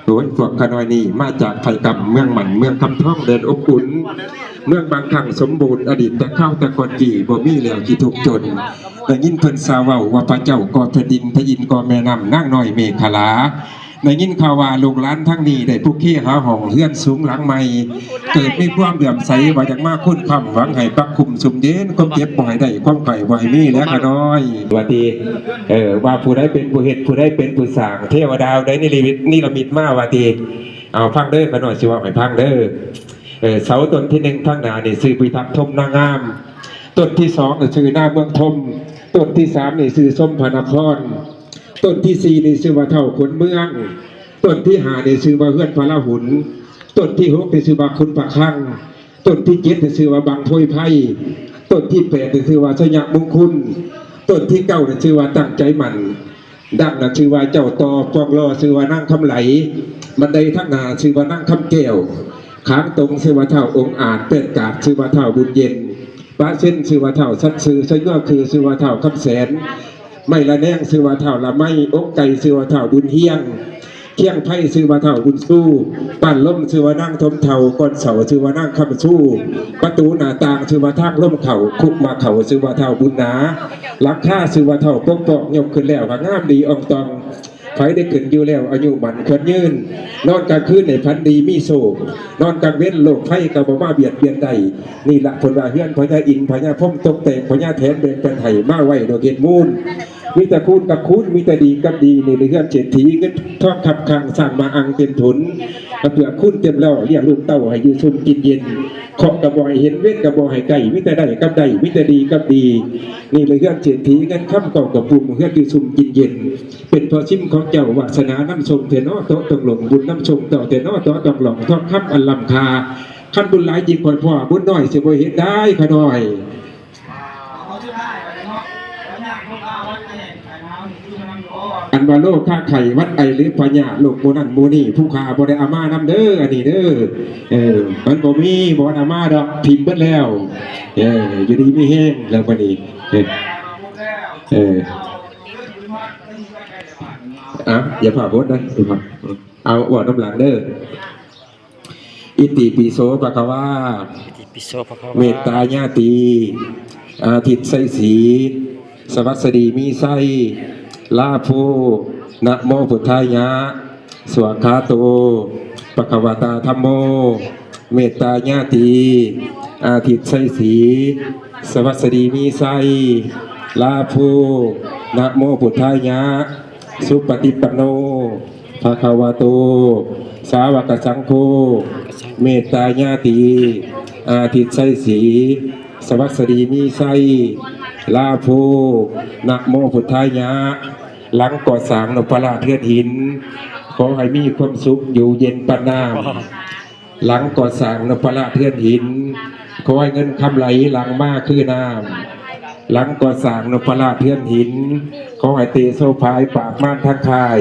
ໂອ້ຍ ພວກຂ້ານ້ອຍນີ້ມາຈາກໄພກຳ ເມືອງໝັ້ນ ເມືອງຄຳທອງ ແດນອົບອຸ່ນ ເມືອງບາງຂັງສົມບູນ ອະດີດແຕ່ຄາວແຕ່ກ່ອນກີ້ ບໍ່ມີແລ້ວທີ່ທຸກຈົນ. ໄດ້ຍິນເພິ່ນຊາວເວົ້າວ່າ ພະເຈົ້າກໍ່ແຜ່ນດິນ ພະອິນກໍ່ແມ່ນ້ຳ ນາງນ້ອຍເມຂະລາ. ໄດ້ຍິນຂ່າວວ່າລູກຫຼານທາງນີ້ໄດ້ປຸກເຄຫາຫ້ອງເຮືອນສູງຫຼັງໃໝ່ ເກີດມີຄວາມເຫຼື້ອມໃສວ່າຢາກມາຄູນຄ້ຳ ຫວັງໃຫ້ປັກຄຸ້ມຊຸ່ມເຢັນ ຄວາມເຈັບບໍ່ໃຫ້ໄດ້ ຄວາມໄຂ້ບໍ່ໃຫ້ມີແຫຼະຂ້ານ້ອຍ ວ່າຕິ. ເອີ ວ່າຜູ້ໃດເປັນຜູ້ເຮັດ ຜູ້ໃດເປັນຜູ້ສ້າງ ເທວະດາໃດນິລິມິດ ນິລະມິດມາວ່າຕິ. ເອົາຟັງເດີ ຂ້ານ້ອຍຊິເວົ້າໃຫ້ຟັງເດີ. ເອີ ເສົາຕົ້ນທີໜຶ່ງທາງໜ້ານີ້ຊື່ພິທັກ ທົມນາງາມ, ຕົ້ນທີສອງນີ້ຊື່ນາເມືອງທົມ, ຕົ້ນທີສາມນີ້ຊື່ຊົມພະນະຄອນ, ຕົ້ນທີສີ່ນີ້ຊື່ວ່າທ້າວຂົນເມືອງ, ຕົ້ນທີຫ້ານີ້ຊື່ວ່າເຮືອນພະລາຫຸນ, ຕົ້ນທີຫົກນີ້ຊື່ວ່າຂຸນພະຄັງ, ຕົ້ນທີເຈັດນີ້ຊື່ວ່າບັງໂພຍໄພ, ຕົ້ນທີແປດນີ້ຊື່ວ່າໄຊຍະມຸງຄຸນ, ຕົ້ນທີເກົ້ານີ້ຊື່ວ່າຕັ້ງໃຈໝັ້ນ, ດັ່ງນັ້ນຊື່ວ່າເຈົ້າຕໍ່, ປອກລໍຊື່ວ່ານາງຄຳໄຫຼ, ບັນໄດທາງໜ້າຊື່ວ່ານາງຄຳແກ້ວ, ຂາງຕົງຊື່ວ່າທ້າວອົງອາດ, ແປ້ນກາດຊື່ວ່າທ້າວບຸນເຢັນ, ປະເຊັນຊື່ວ່າທ້າວສັດຊື່, ໄຊຍົວຄືຊື່ວ່າທ້າວຄຳແສນ, ໄມ້ລະແນງຊື່ວ່າທ້າວລະໄມ, ອົກໄກ່ຊື່ວ່າທ້າວບຸນຮຽງ, ຄຽງໄພຊື່ວ່າທ້າວບຸນຊູ, ປ້ານລົມຊື່ວ່ານາງທົມເຖົ້າ, ກ້ອນເສົາຊື່ວ່ານາງຄຳຊູ, ປະຕູໜ້າຕ່າງຊື່ວ່າທາງລົມເຂົ້າ, ຄຸມາເຂົ້າຊື່ວ່າທ້າວບຸນໜາ, ຫຼັງຄາຊື່ວ່າທ້າວປົກປອກ, ຍົກຂຶ້ນແລ້ວກໍງາມດີອ່ອງຕ່ອງ, ໃຜໄດ້ຂຶ້ນຢູ່ແລ້ວອາຍຸໝັ້ນຂວັນຍືນ, ນອນກາງຄືນໃຫ້ຝັນດີມີໂຊກ, ນອນກາງເວັນໂລກໄພກໍບໍ່ມາບຽດບຽນໄດ້. ນີ້ລະເພິ່ນວ່າເຮືອນພະຍາອິນພະຍາພົມ, ຕົກແຕ່ງພະຍາແຖນ, ແບ່ງປັນໃຫ້ມາໄວ້ດອກເຫັດມູນ. ມີແຕ່ຄູນກັບຄູນ, ມີແຕ່ດີກັບດີ, ນີ້ລະເຮືອນເສດຖີເງິນທອງຄັບຄັງ, ສ້າງມາອັ່ງເຕັມຖົນ, ກະເປືອກຄູນເຕັມແລ້ວ, ລ້ຽງລູກເຕົ້າໃຫ້ຢູ່ຊຸ່ມກິນເຢັນ, ເຄາະກະບໍ່ໃຫ້ເຫັນ, ເວັນກະບໍ່ໃຫ້ໃກ້, ມີແຕ່ໄດ້ກັບໄດ້, ມີແຕ່ດີກັບດີ. ນີ້ລະເຮືອນເສດຖີເງິນຄຳເກົ້າກະປຸ້ມ, ເຮືອນຢູ່ຊຸ່ມກິນເຢັນ, ເປັນພໍ່ຊິມຂອງເຈົ້າ, ວາສະໜານຳສົ່ງແທ້ນໍ ເຕາະຕ້ອງຫຼອງ, ບຸນນຳສົ່ງເຈົ້າແທ້ນໍ ເຕາະຕ້ອງຫຼອງ, ທອງຄຳອັນລ້ຳຄ່າ, ຄັນບຸນຫຼາຍຈິ່ງຄ່ອຍພໍ້, ບຸນນ້ອຍຊິບໍ່ເຫັນໄດ້ຂ້ານ້ອຍ. ອັນວ່າໂລຄາໄຂ້ຫວັດໄອ ຫຼື ພະຍາດໂລກໝູ່ນັ້ນໝູ່ນີ້ ຜູ້ຂ້າບໍ່ໄດ້ເອົາມານຳເດີ ອັນນີ້ເດີ. ເອີ ມັນບໍ່ມີ ບໍ່ໄດ້ເອົາມາດອກ ຖິ້ມເບິດແລ້ວ. ເອີ ຢູ່ດີມີແຮງແລ້ວບັດນີ້. ເອີ ເອີ ອ່ະ ຢ່າພາບບົດນະ ເອົາ ເວົ້ານຳຫຼັງເດີ. ອິຕິປິໂສພະຄະວາ ອິຕິປິໂສພະຄະວາ ເມດຕາຍາຕີ ອາທິດໄຊສີ ສະຫວັດສະດີມີໄຊ ລາໂພ ນະໂມພຸດທາຍະ ສວາຄາໂຕ ພະຄະວະຕາທຳໂມ ເມດຕາຍາຕີ ອາທິດໄຊສີ ສະຫວັດສະດີມີໄຊ ລາໂພ ນະໂມພຸດທາຍະ ສຸປະຕິປັນໂນ ພະຄະວະໂຕ ສາວະກະສັງໂຄ ເມດຕາຍາຕີ ອາທິດໄຊສີ ສະຫວັດສະດີມີໄຊ ລາໂພ ນະໂມພຸດທາຍະ. ຫຼັງກໍ່ສ້າງນົບພະລາດເຮືອນຫີນ ຂໍໃຫ້ມີຄວາມສຸກຢູ່ເຢັນປານນ້ຳ. ຫຼັງກໍ່ສ້າງນົບພະລາດເຮືອນຫີນ ຂໍໃຫ້ເງິນຄຳໄຫຼຫຼັງມາຄືນ້ຳ. ຫຼັງກໍ່ສ້າງນົບພະລາດເຮືອນຫີນ ຂໍໃຫ້ເຕໂຊພາຍປາກມານທາງຄ້າຍ.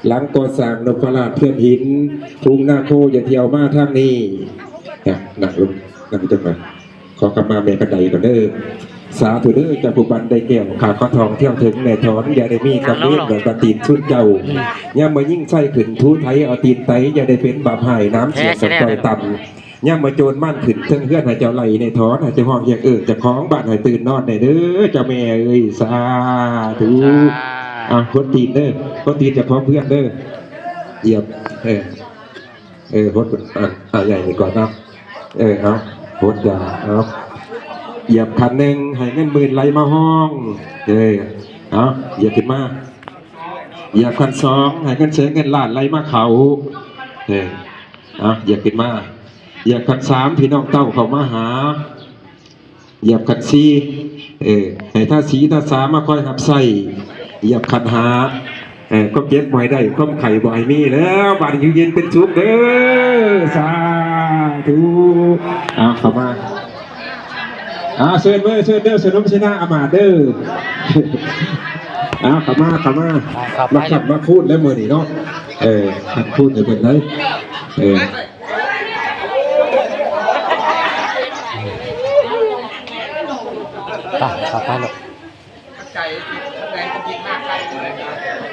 ຫຼັງກໍ່ສ້າງນົບພະລາດເຮືອນຫີນ ຝູງນາໂຄຢ່າທ່ຽວມາທາງນີ້. ນະ ນັ່ງລົງ ນັ່ງລົງມາ. ຂໍຂະມາແມ່ຄັນໄດກ່ອນເດີ. ສາທຸເດີ ເຈົ້າຜູ້ບັນໄດແກ້ວ ຂ້າຂໍທອງທ່ຽວເຖິງແມ່ຖອນ ຢ່າໄດ້ມີກັບເວນ ແບບວ່າຕີນຊຸດເຈົ້າ. ຍາມມາຍິງໄຊຂຶ້ນ ຖູໄຖເອົາຕີນໄຕ ຢ່າໄດ້ເປັນບາບຮ້າຍ ນ້ຳເສຍດອກຕ່ອຍຕ່ຳ. ຍາມມາໂຈນມານຂຶ້ນເທິງເຮືອນ ໃຫ້ເຈົ້າໄລ່ໃນຖອນ ໃຫ້ເຈົ້າຮ້ອງຮຽກເອີ້ນເຈົ້າຂອງບ້ານ ໃຫ້ຕື່ນນອນແດ່ເດີ ເຈົ້າແມ່ເອີຍ. ສາທຸ. ອ່າ ຫົດຕີນເດີ ຫົດຕີນເຈົ້າຂອງເຮືອນເດີ ຢຽບ ເອີ ເອີ ຫົດ ອ່າ ອ່າ ໃຫຍ່ນີ້ກ່ອນເນາະ. ເອີ ເອົາ ຫົດຢາ ເອົາ ຢຽບຂັ້ນໜຶ່ງ ໃຫ້ເງິນໝື່ນໄຫຼມາຫ້ອງ. ເອີ ເອົາ ຢຽບຂຶ້ນມາ ຢຽບຂັ້ນສອງ ໃຫ້ເງິນແສນເງິນລ້ານໄຫຼມາເຂົ້າ. ເອີ ເອົາ ຢຽບຂຶ້ນມາ ຢຽບຂັ້ນສາມ ພີ່ນ້ອງເຕົ້າເຂົ້າມາຫາ. ຢຽບຂັ້ນສີ່ ເອີ ໃຫ້ທາສີທາສາມາຄອຍຮັບໃຊ້. ຢຽບຂັ້ນຫ້າ ເອີ ຄວາມເຈັບບໍ່ໃຫ້ໄດ້ ຄວາມໄຂ້ບໍ່ໃຫ້ມີແລ້ວ ບາດນີ້ຢູ່ເຢັນເປັນສຸກເດີ. ສາທຸ. ເອົາ ເຂົ້າມາ ເອົາ ເຊີນເດີ ເຊີນເດີ ສະໜົມເສນາອາມາດເດີ. ເອົາ ເຂົ້າມາ ເຂົ້າມາ ອ່າ ເຂົ້າໄປ ມາຄ້ຳມາຄູນແລ້ວມື້ນີ້ເນາະ. ເອີ ຄ້ຳຄູນໃຫ້ເພິ່ນເລີຍ ເອີ. ໄປ ເຂົ້າໄປລູກ.